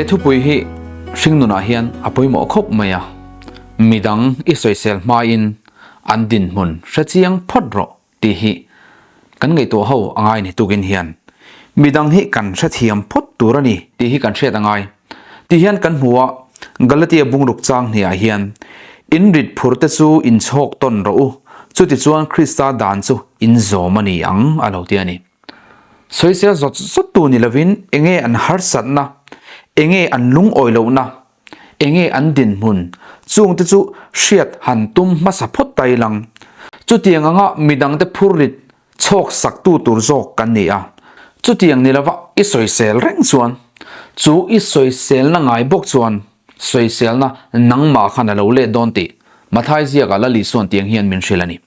He thupui hi hringnunah hian a pawimawh khawp mai a, midang i sawisel hmain an dinhmun hrechiang phawt rawh tih hi kan ngaihtuah ho a ngai ni tukin hian midang hi kan hrethiam phawt tur a ni tih hi kan hriat a ngai tih hian kan hmu a, Galatia bungruk chang hniah hian in rit phur te chu in chhawk tawn rawh u, chutichuan Krista dan chu in zawm a ni ang a lo ti a ni. Sawisel zawt zawt tu ni lovin enge an harsatna, enge an lungawi lohna, enge an dinhmun, chungte chu hriat han tum hmasa phawt ta ilang. Chutiang anga midangte phurrit chhawk saktu tur zawk kan ni a. Chutiang ni lova i sawisel reng chuan, chu i sawiselna ngai bawk chuan Sawiselna nangmah khan a lo let dawn tih Mathai ziakah Lal Isuan tiang hian min hrilh a ni.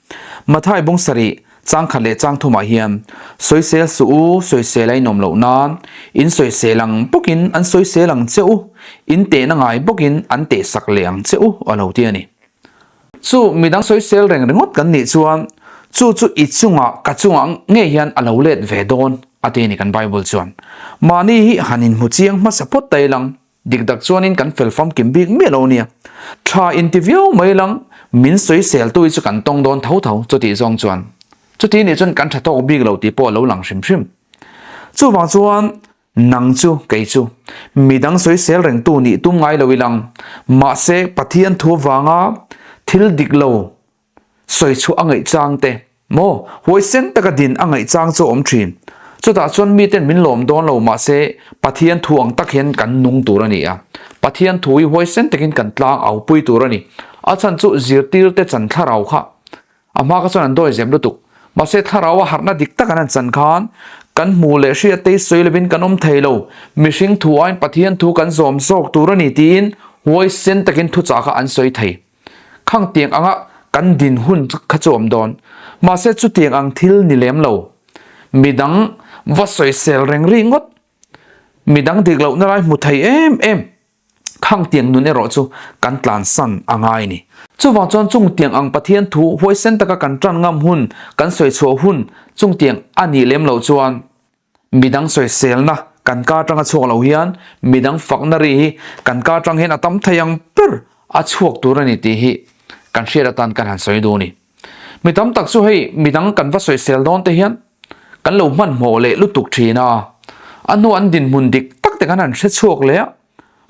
Mathai bung sarih, chang khat leh chang thumah hian, Sawisel suh u, sawisel a inawm loh nan, in sawisel ang bawkin an sawisel ang che u, in tehna ngai bawkin an tehsak leh ang che u a lo ti a ni. Chu midang sawisel reng ringawt kan nih chuan chu chu i chungah ka chungah ngei hian a lo let ve dawn a ti a ni kan Bible chuan. Mahni hi han inhmu chiang hmasa phawt ta ilang. Dik tak chuanin kan fel famkim bik miah lo nia. Tha inti viau mai lang, min sawiseltu hi chu kan tawng dawn tho tho chutih zawng chuan. Chuti nih chuan kan tha tawk bik lo tih pawh a lo lang hrim hrim. Chuvang chuan nang chu kei chu midang sawisel rengtu nih tum ngai lo ilang, mahse Pathian thu avanga thil dik lo Sawi chhuah a ngaih chang te maw? Huaisen taka din a ngaih chang chu a awm thin. Chutah chuan miten min lawm dawn lo mahse Pathian thu ang tak hian kan nung tur a ni a. Pathian thu hi huaisen takin kan tlang au pui tur a ni. A chhan chu zirtirte chan thlarau kha a hma kha chuan an dawi zem lutuk. Mahse thlarau a harhna dik tak an han chan khan kan hmu leh hriat te hi sawi lovin kan awm thei lo. Mihring thu aiin Pathian thu kan zawm zawk tur a ni tiin huaisen takin thuchah kha an sawi thei. Khang tiang anga kan din hun kha chu awm dawn. Mahse chutiang ang thil ni lem lo. Midang va sawisel reng rih ngawt. Midang dik lohna lai hmu thei em em. Khang tiang nun erawh chu kan tlansan a ngai ni. Chuvang chuan chung tiang ang Pathian thu huaisen taka kan tan ngam hun, kan sawi chhuah hun chung tiang a nih lem loh chuan Midang sawiselna kan ka atanga chhuak lo hian midang fakna ri hi kan ka atang hian a tam thei ang ber a chhuak tur a ni tih hi kan hriat atan kan han sawi duh a ni. Mi tam tak chu hei midang kan va sawisel dawn te hian kan lo hmanhmawh leh lutuk thin a, a hnu an dinhmun dik tak te kan han hre chhuak leh a,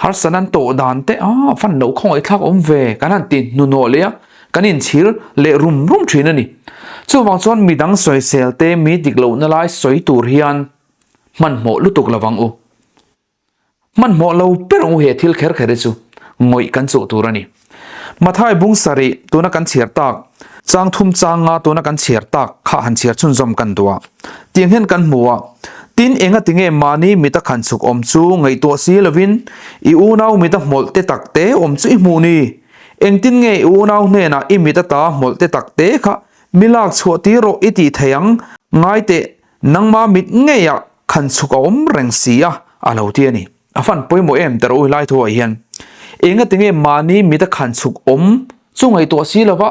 Harsan an tawh dan te a fan loh khawngaihthlak awm ve kan han ti hnuhnawh leh a, kan inchhir leh rum rum thin a ni. Chuvang chuan midang sawisel te mi dik lohna lai sawi tur hian hmanhmawh lutuk lovang u. Hmanhmawh lo ber ang u he thil kher kher hi chu ngawih kan chuh tur a ni. Mathai bung sarih tuna kan chhiar tak, chang thum chang nga tuna kan chhiar tak kha han chhiar chhunzawm kan duh a. Tiang hian kan hmu a, tin enga tinge mahni mita khan chhuk awm chu ngaihtuah si lovin i unau mita hmawlh te tak te awm chu i hmuh ni? Engtin nge i unau hnenah i mit ata hmawlh te tak te kha mi lak chhuah tir rawh i tih thei ang? Ngai teh, nangma mit ngeiah khan chhuk a awm reng si a, a lo ti a ni. A fan pawimawh em ta rawh u helai thuah hian. Enga tinge mahni mita khan chhuk awm chu ngaihtuah si lova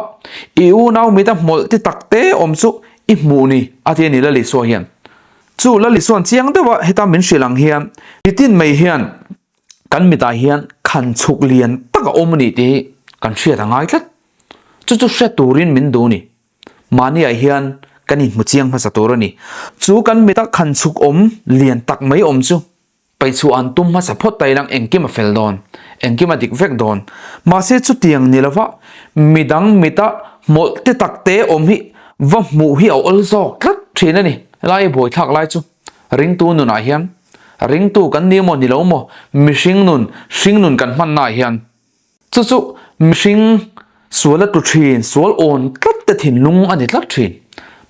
i unau mita hmawlh ti tak te awm chu i hmuh ni a ti a ni Lal Isua hian. Chu Lal Isua'n chiang deuha heta min hrilh ang hian nitin mai hian kan mitah hian khan chhuk lian tak a awm a ni tih hi kan hriat a ngai tlat. Chu chu hre turin min duh a ni. Mahniah hian kan inhmu chiang hmasa tur a ni. Chu kan mita khan chhuk awm lian tak mai awm chu Peichhuah an tum hmasa phawt ta ilang engkim a fel dawn, engkim a dik vek dawn. Mahse chutiang ni lova midang mita hmawlh te tak te awm hi va hmuh hi a awl zawk tlat thin a ni. Helai buaithlak lai chu ringtu nunah hian ringtu kan ni maw ni lo maw mihring nun hring nun kan hmannaah hian Chu chu mihring sual a tlu thin, sual awn tlat te thinlung a ni tlat thin.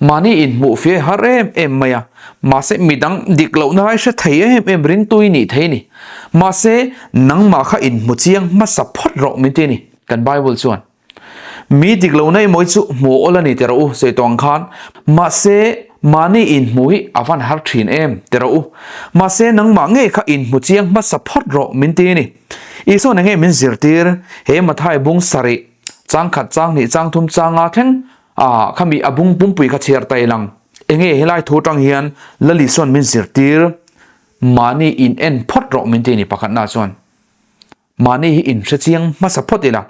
Mahni inhmuh fia har em em mai a, mahse midang dik lohna lai hre thei em em ringtu i nih thei a ni. Mahse nangmah kha inhmu chiang hmasa phawt rawh min ti a ni kan Bible chuan. Mi dik lohna emaw hi chu hmuh awl a ni ti rawh u sawi tawh ang khan. Mahse mahni inhmuh hi a van har thin em ti rawh u. Mahse nangmah ngei kha inhmu chiang hmasa phawt rawh min ti a ni. Isuan enge min zirtir? He Mathai bung sarih, chang khat, chang hnih, chang thum, chang nga thleng ah khami a bung pumpui kha chhiar ta ilang. Enge helai thu atang hian Lal Isuan min zirtir? Mahni in en phawt rawh min ti a ni pakhatna chuan. Mahni hi inhre chiang hmasa phawt ila.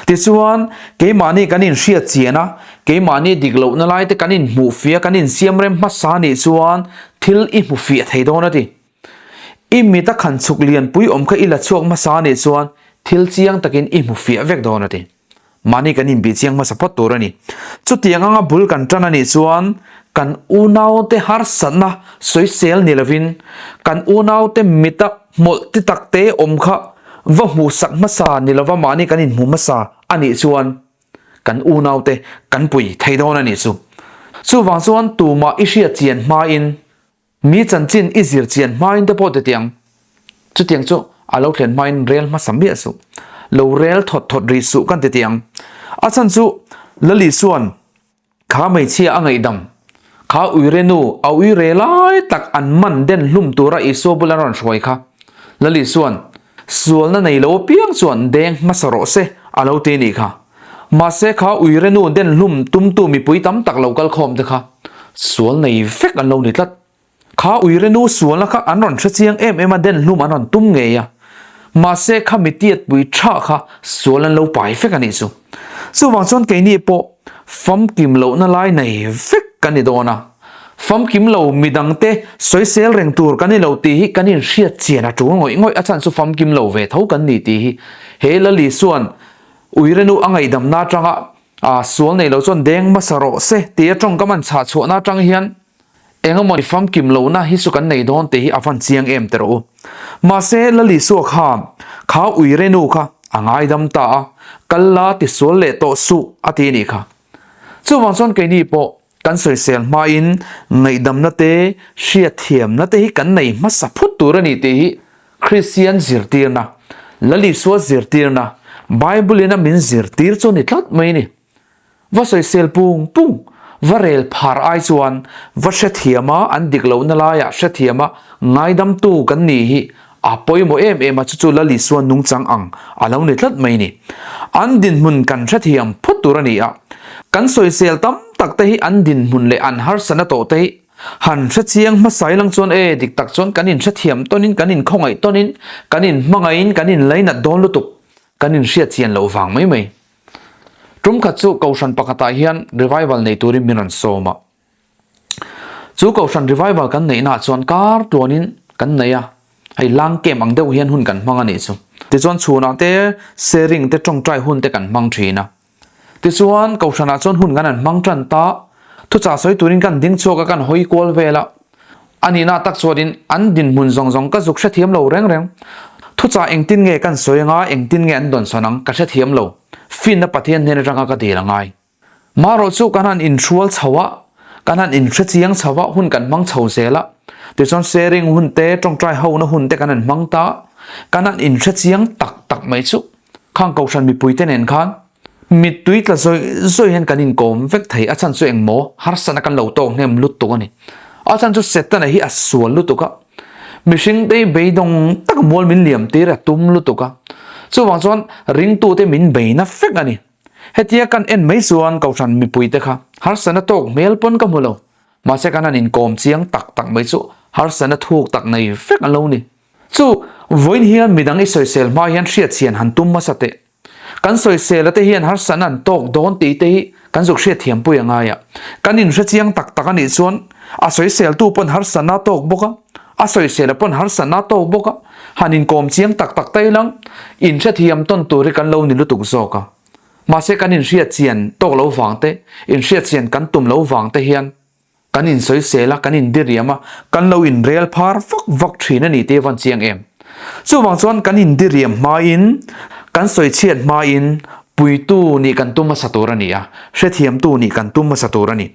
Tichuan, keimahni kan inhriat chian a, keimahni dik lohna lai te kan inhmuh fiah, kan insiam rem hmasa nih chuan thil i hmu fiah thei dawn a ti. I mita khan chhuk lianpui awm kha i la chhuak hmasa nih chuan thil chiang takin i hmu fiah vek dawn a ti. Mahni kan inbih chiang hmasa phawt tur a ni. Chutiang anga bul kan tan a nih chuan kan unaute harsatna sawisel ni lovin kan unaute mita hmawlh ti takte awm kha va hmuhsak hmasa ni lova mahni kan inhmu hmasa a nih chuan kan unaute kan pui thei dawn a nih chu. Chuvang chuan tumah i hriat chian hmain Mi chanchin i zir chian hmain te pawh titiang, chutiang chu a lo thlen hmain rel hmasa miah suh, lo rel thawt thawt rih suh kan titiang. A chhan chu Lali chuan kha hmeichhia a ngaihdam, kha uire nu a uire lai tak an man den hlum tura Isua bula rawn hruai kha. Lali chuan sualna nei lo apiang chuan deng hmasa rawh se a lo ti nih kha. Mahse kha uire nu den hlum tumtu mipui tam tak lo kal khawm te kha sual nei vek an lo ni tlat. Kha uire nu sualna kha an rawn hre chiang em em a den hlum an rawn tum ngei a. Mahse kha mitiatpui tha kha sual an lo pai vek a nih chu. Chuvang chuan keini pawh famkim lohna lai nei vek kan ni dawn a. Famkim lo midangte sawisel reng tur kan ni lo tih hi kan inhriat chian a tul ngawih ngawih a chhan chu famkim lo ve tho kan ni tih hi he Lali chuan Uirenu a ngaihdamna atanga a sual nei lo chuan deng hmasa rawh se tih a tawngkam an chhah chhuahna atang hian engemaw ni famkim lohna hi chu kan nei dawn tih hi a van chiang em teh rawh u. Mahse Lalisua kha kha Uirenu kha a ngaidam ta a, kal la ti sual leh tawh suh a ti anih kha. Chuvang chuan keini pawh kan sawisel hmain ngaihdamna te hriatthiamna te hi kan nei hmasa phut tur a ni tih hi Kristian zirtirna, Lalisua zirtirna, Bible-in a min zirtir chu a ni tlat mai a ni. Va sawisel pung pung, va rel phar ai chuan va hrethiam a, an dik lohna laiah hrethiam a, ngaidamtu kan nih hi a pawimawh em em a, chu chu Lalisua nungchang ang a lo ni tlat mai a ni. An dinhmun kan hrethiam phawt tur a ni a, kan sawisel tam tak te hi an dinhmun leh an harsatna tawh te hi Han hre chiang hmasa ilang chuan e, dik tak chuan kan inhrethiam tawnin, kan inkhawngaih tawnin, kan inhmangaihin, kan inlainat dawn lutuk, kan inhriat chian loh vang mai mai. Tum khat chu Kohhran pakhatah hian revival nei turin min rawn sawm a. Chu Kohhran revival kan neihnaah chuan kar tluanin kan nei a, hei lang camp ang deuh hian hun kan hmang a nih chu. Tichuan chhunah te sharing te tawngtai hun te kan hmang thin a. Tichuan, Kohhranah chuan hun kan han hmang tan ta, thuchah sawi turin kan ding chhuak a, kan hawi kual vel a. A nihna tak chuanin an dinhmun zawng zawng ka zuk hrethiam lo reng reng. Thuchah engtin nge kan sawi anga, engtin nge an dawnsawn ang ka hrethiam lo. Finna Pathian hnen atanga ka dil a ngai. Marawh chu kan han inhrual chho a, kan han inhrechiang chho a, hun kan hmang chho zel a. Tichuan sharing hun te, tawngtai hona hun te kan han hmang ta, kan han inhrechiang tak tak mai chu. Khang Kohhran mipuite nen khan mittui tla zawih zawih hian kan inkawm vek thei, a chhan chu engmaw harsatna kan lo tawk hnem lutuk a ni. A chhan chu Setana hi a sual lutuk a, mihringte hi beidawng taka mual min liam tir a tum lutuk a, chuvang chuan ringtute min beina vek a ni. Hetia kan en mai chuan Kohhran mipuite kha harsatna tawk hmel pawn ka hmu lo, mahse kan han inkawm chiang tak tak mai chu harsatna thuk tak nei vek an lo ni. Chu, vawiin hian midang i sawisel hma hian hriatchhian han tum hmasa teh. Kan sawisela te hian harsatna an tawk dawn tih te hi kan zuk hriatthiam pui a ngai a. Kan inhre chiang tak tak a nih chuan a sawiseltu pawn harsatna a tawk bawk a, a sawisela pawn harsatna a tawk bawk a, han inkawm chiang tak tak ta ilang inhrethiam tawn tur hi kan lo ni lutuk zawk a. Mahse kan inhriatchian tawk lo vang te, inhriatchian kan tum lo vang te hian Kan insawisel a, kan indiriam a, kan lo inrel phar vak vak thin a ni tih a van chiang em. Chuvang chuan kan indiriam hmain, kan sawichhiat hmain puitu nih kan tum hmasa tur a ni a, hrethiamtu nih kan tum hmasa tur a ni.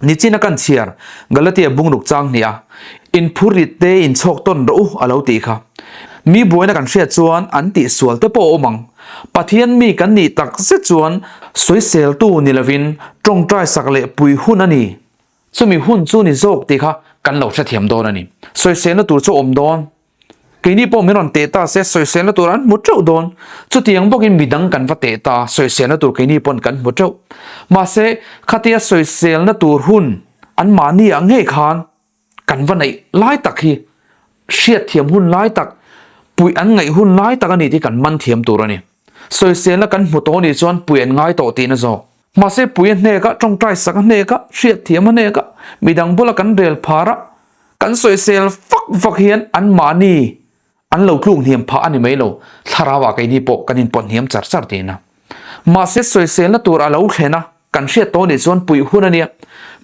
Nichina kan chhiar Galatia bungruk chang hnih a, Inphurrit te inchhawk tawn rawh u a lo tih kha. Mi buaina kan hriat chuan an tihsual te pawh a awm ang. Pathian mi kan nih tak zet chuan sawiseltu ni lovin tawngtai sak leh pui hun a ni. Chumi hun chu ni zawk tih kha kan lo hrethiam dawn a ni. Sawiselna tur chu awm dawn. Keini pawh min rawn teh ta se sawiselna tur an hmu teuh dawn. Chutiang bawkin midang kan va teh ta sawiselna tur keini pawn kan hmu teuh. Mahse khatia sawiselna tur hun an mahni ah ngei khan kan va neih lai tak hi. hriatthiam hun lai tak, puih an ngaih hun lai tak a ni tih kan man thiam tur a ni. Sawiselna kan hmu tawh nih chuan puih an ngai tawh tihna zawk. Mahse puih a hnek a, tawngtai sak a hnek a, hriatthiam a hnek a, midang bula kan rel phar a, kan sawisel fak fak hian anmahni an lo tluk hniam phah a ni mai lo, thlarau ah keini pawh kan inpawt hniam char char tihna. Mahse sawiselna tur a lo thlen a, kan hriat tawh nih chuan puih hun a nia.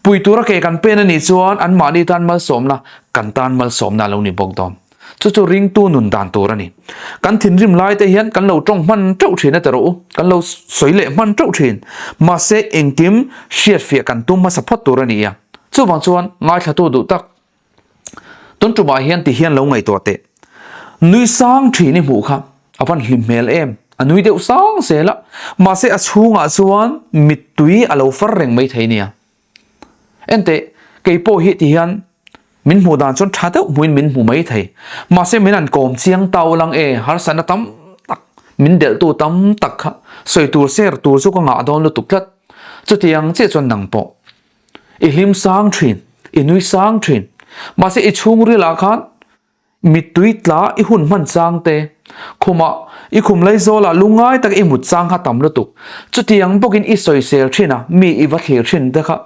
Puih tura ke kan pen a nih chuan anmahni tan malsawmna, kan tan malsawmna a lo ni bawk dawn. Chu chu ringtu nun dan tur a ni. Kan thinrim lai te hian kan lo tawng hman teuh thin a ti rawh u, kan lo sawi leh hman teuh thin. Mahse engkim hriatfiah kan tum hmasa phawt tur a ni a. Chuvang chuan ngaithlatu duh tak tun tumah hian ti hian lo ngaihtuah teh. Nui sang thin i hmuh kha a van hlim hmel em, a nui deuh sang zel a, mahse a chhungah chuan mittui a lo far reng mai thei nia. Enteh, kei pawh hi ti hian min hmuh dan chuan tha deuh hmuhin min hmu mai thei. Mahse min han kawm chiang tau lang e, harsatna tam tak, min delhtu tam tak kha sawi tur ser tur chu ka ngah dawn lutuk tlat. Chutiang chiah chuan nang pawh i hlim sang thin, i nui sang thin. Mahse i chhungril ah khan Mittui tla i hun hman chang te, khumah i khum Laizawl-ah lungngai taka i mut chang kha tam lutuk. Chutiang bawkin i sawisel thin a, mi i va thlir thin te kha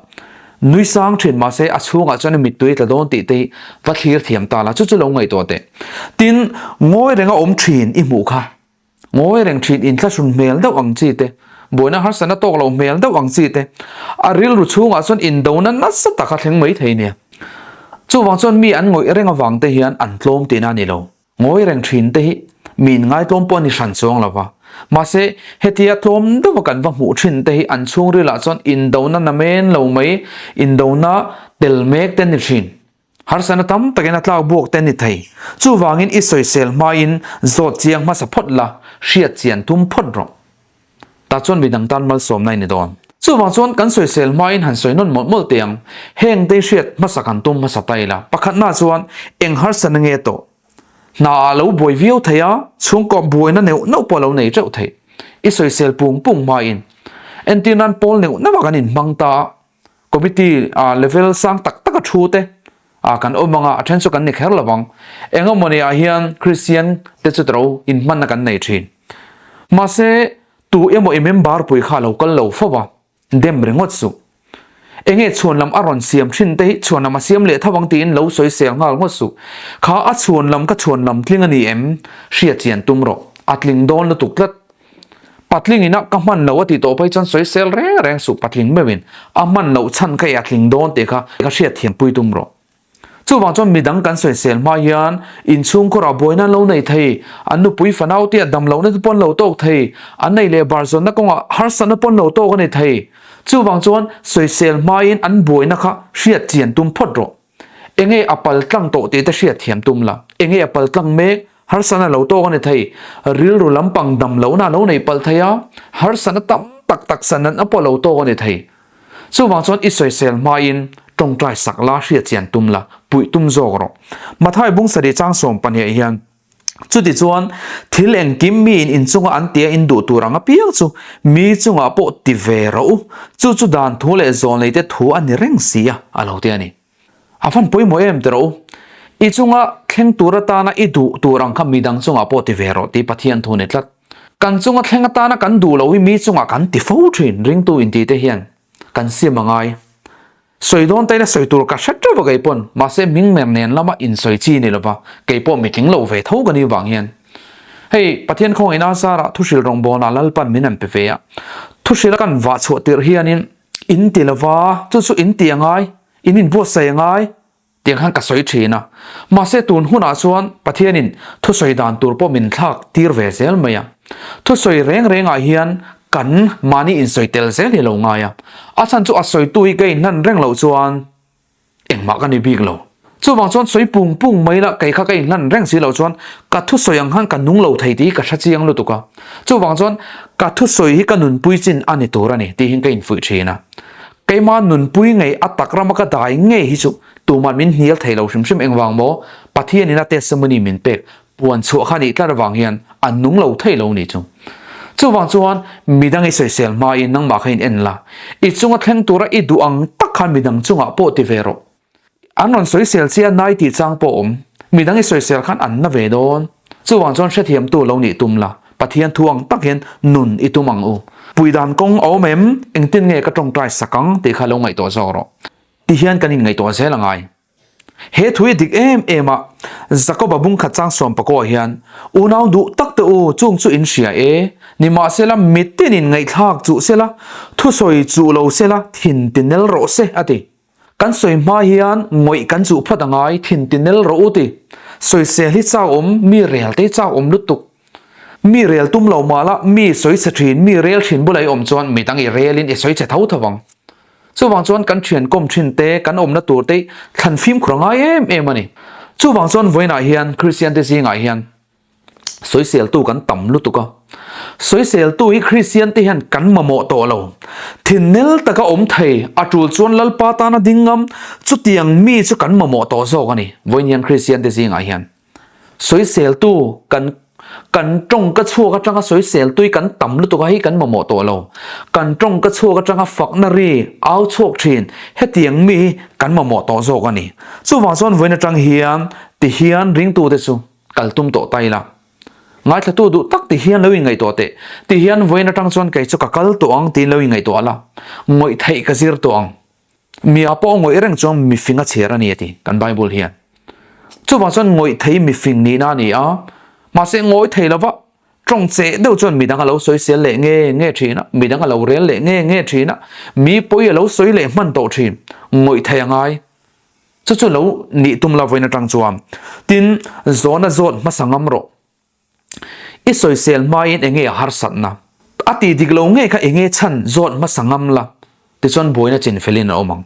nui sang thin mahse a chhungah chuan i mittui tla dawn tih te hi va thlir thiam ta la, chu chu lo ngaihtuah teh. Tin, ngawi renga awm thin i hmuh kha. Ngawi reng thin inthlahrun hmel deuh ang chi te, buaina harsatna tawk loh hmel deuh ang chi te, a rilru chhungah chuan indona nasa taka thleng mai thei nia. Chuvang chuan mi an ngawih reng avang te hian an tlawm tihna a ni lo. Ngawi reng thin te hi mi inngaitlawm pawh a ni hran chuang lo va. Mahse, hetia tlawm deuha kan va hmuh thin te hi an chhungrilah chuan indona namen lo mai, indona tel mek te an ni thin. Harsatna tam takin a tlak buak te a ni thei. Chuvangin i sawisel hmain zawt chiang hmasa phawt la, hriat chian tum phawt rawh. Tah chuan midang tan malsawmna i ni dawn. Chuvang chuan kan sawisel hmain han sawi nawn mawlh mawlh teh ang. Heng te hriat hmasa kan tum hmasa ta ila. Pakhatna chuan eng harsatna nge tawh? Hna ah lo buai viau thei a, chhungkaw buaina neuh neuh pawh a lo nei teuh thei. I sawisel pung pung hmain. Entir nan pawl neuh neuh ah kan inhmang ta a. Committee ah level sang tak tak a thu te ah kan awm anga a then chu kan ni kher lo vang. Engemawni ah hian Christian te chu tro inhmanna kan nei thin. Mahse tu emaw i member pui kha lo kal lo fo va, dem ringawt suh. Enge chhuanlam a rawn siam thin te hi chhuanlam a siam leh tho ang tiin lo sawi sel nghal ngawt suh. Kha a chhuanlam ka chhuanlam tling a ni em? Hriat chian tum rawh. A tling dawn lutuk tlat. Patling ina ka hman lo a tih tawh phei chuan sawisel reng reng suh patling meuhin a hman loh chhan kha i a tling dawn tih kha ka hriat thiam pui tum rawh. Chuvang chuan midang kan sawisel hma hian inchhungkhawrah buaina an lo nei thei, an nupui fanau te a dam lohna te pawh an lo tawk thei, an nei leh bar zawnna kawngah harsatna pawh an lo tawk a ni thei. Chuvang chuan sawisel hmain an buaina kha hriat chian tum phawt rawh. Enge a pal tlang tawh tih te hriat thiam tum la. Enge a pal tlang mek, harsatna lo tawk a ni thei. Rilru lampang dam lohna a lo nei palh thei a, harsatna tam tak tak san natna pawh a lo tawk a ni thei. Chuvang chuan i sawisel hmain tawngtai sak la, hriat chian tum la, puih tum zawk rawh. Mathai bung sarih chang 12 hian Chutichuan, thil engkim miin inchunga an tia in duh tur ang apiang chu mi chungah pawh ti ve rawh u, chu chu dan thu leh zawlneite thu a ni reng si a, a lo ti a ni. A van pawimawh em ti rawh u, i chunga thleng tur atana i duh tur ang kha midang chungah pawh ti ve rawh tih Pathian thu a ni tlat. Kan chunga thleng atana kan duh loh hi mi chungah kan ti fo thin, ringtu intite hian kan siam a ngai. Sawi dawn taina sawi tur ka hre teuh a kei pawn, mahse hming mer nen lama insawi chi ni lova, kei pawh mitling lo ve tho ka ni vang hian. Hei, Pathian khawngaihna a zarah thuhril rawngbawlnah Lalpan min an pe ve a, thuhril a kan vah chhuah tirh hianin in ti lova, chu chu in ti a ngai, in inbuatsaih a ngai, Tiang khan ka sawi thin a, mahse tun hunah chuan Pathianin thusawi dan tur pawh min thlak tir ve zel mai a. Thusawi reng rengah hian kan mahni insawi tel zel hi lo ngai a, a chhan chu a sawitu hi ka inhlan reng loh chuan engmah ka ni bik lo. Chuvang chuan sawi pung pung mai la kei kha ka inhlan reng si loh chuan ka thusawi ang khan ka nung lo thei tih hi ka hre chiang lutuk a. Chuvang chuan ka thusawi hi ka nunpui chin a ni tur a ni tihin ka infuih thin a. Keimah nunpui ngei a tak rama ka dai ngei hi chu tuman min hnial thei lo hrim hrim engvang maw Pathianin a testimony min pek puan chhuah kha nih tlat avang hian a nung lo thei lo ni chu. Chuvang chuan midang i sawisel hmain nangmah kha in en la, i chunga thleng tura i duh ang tak khan midang chungah pawh ti ve rawh. An rawn sawisel che a nai tih chang pawh awm. Midang i sawisel khan an na ve dawn. Chuvang chuan hrethiamtu lo nih tum la, Pathian thu ang tak hian nun i tum ang u. Puidan kawng a awm em? Engtin nge ka tawngtai sak ang tih kha lo ngaihtuah zawk rawh. Ti hian kan inngaihtuah zel a ngai. He thu hi dik em em a, Jakoba bungkhat chang sawm pakawh hian, Unau duh tak te u, chung chu in hria e, nimahsela mitinin ngaihthlak chuh sela, thusawi chuh lo sela, thin tinel rawh se, a ti. Kan sawi hma hian ngawih kan chuh phawt a ngai, thin tinel rawh u ti. Sawisel hi chau awm, mi rel te hi chau awm lutuk. Mi rel tum lo mah la, mi sawi chhe thin, mi rel thin bula i awm chuan midang i relin i sawi chhe tho tho vang. Chuvang chuan kan thian kawm thin te, kan awmna tur te thlan fimkhur a ngai em em a ni. Chuvang chuan vawiinah hian Kristian te zingah hian sawiseltu kan tam lutuk a. Sawiseltu hi Kristian te hian kan mamawh tawh lo. Thinnel taka awm thei, a tul chuan Lalpa tana ding ngam, chutiang mi chu kan mamawh tawh zawk a ni vawiin hian Kristian te zingah hian. Sawiseltu kan kan tawngka chhuak atanga sawiseltui kan tam lutuk a hei kan mamawh tawh lo. Kan tawngka chhuak atanga fakna ri au chhuak thin hetiang mi hi kan mamawh tawh zawk a ni. Chuvang chuan vawiin atang hian ti hian ringtute chu kal tum tawh ta ila. Ngaithlatu duh tak ti hian lo inngaihtuah teh. Ti hian vawiin atang chuan kei chu ka kal tawh ang tiin lo inngaihtuah la. Ngawih theih ka zir tawh ang. Mia pawh ngawih reng chuan mifing a chher a ni a ti kan Bible hian. Chuvang chuan ngawih thei mifing nihna a ni a, mahse ngawih thei lova tawng cheh deuh chuan midang a lo sawisel leh nge nge thin a, midang a lo rel leh nge nge thin a, mi pawi a lo sawi leh hman tawh thin. Ngawih thei a ngai. Chu chu lo nih tum la vawiin atang chuan. Tin, zawhna zawt hmasa ngam rawh. I sawisel hmain enge a harsatna? A tih dik lo ngei kha enge chhan zawt hmasa ngam la, tichuan buaina chin felin a awm ang.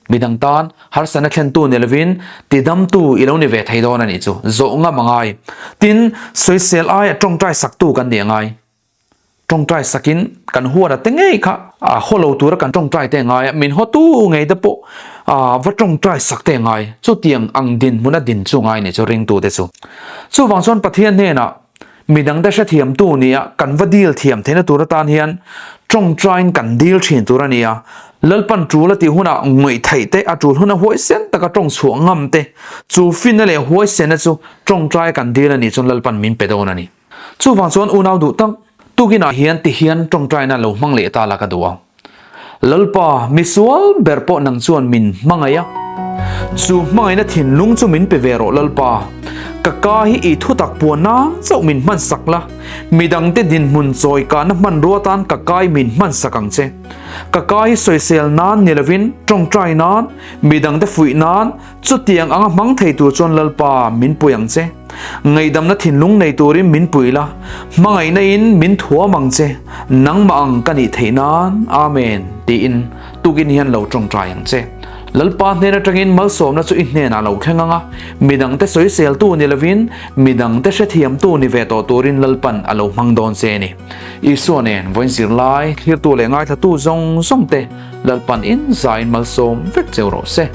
Midang tan harsatna thlentu ni lovin tidamtu i lo ni ve thei dawn a nih chu, zawh ngam a ngai. Tin, sawisel aia tawngtai saktu kan nih a ngai. Tawngtai sakin kan huat a te ngei kha a haw lo tura kan tawngtai te ngai a, min hawtu ngei te pawh va tawngtai sak te ngai. Chutiang ang dinhmun a din chu ngai ni chu ringtu te chu. Chuvang chuan Pathian hnenah midang te hrethiamtu nia kan va dil thiam theihna tur atan hian tawngtaiin kan dil thin tur a ni a. Lalpan tul a tih hunah ngawih theih te, a tul huna huaisen taka tawng chhuah ngam te, chu finna leh huaisenna chu tawngtai kan dil a nih chuan Lalpan min pe dawn a ni. Chuvang chuan unau duh tak, tukinah hian ti hian tawngtaina lo hmang leh ta la ka duh a. Lalpa, misual ber pawh nang chuan min hmangaih a. Chu hmangaihna thinlung chu min pe ve rawh Lalpa. Ka ka hi i thutak puan nan chauh min hman sak la, midangte dinhmun chawi kahna hmanrua tan ka kai min hman sak ang che. Ka ka hi sawisel nan ni lovin tawngtai nan, midangte fuih nan, Chutiang anga hmang thei tur chuan Lalpa min pui ang che. Ngaihdamna thinlung nei turin min pui la, hmangaihna in min thuam ang che, nangmah ang ka nih theih nan, Amen, tiin tukin hian lo tawngtai ang che. Lalpa hnen atangin malsawmna chu i hnenah lo thleng ang a, midangte sawiseltu ni lovin midangte hrethiamtu ni ve tawh turin Lalpan a lo hmang dawn che a ni. Isua nen vawiin zirlai, thlirtu leh ngaithlatu zawng zawng te Lalpan in zaiin malsawm vek cheu rawh se.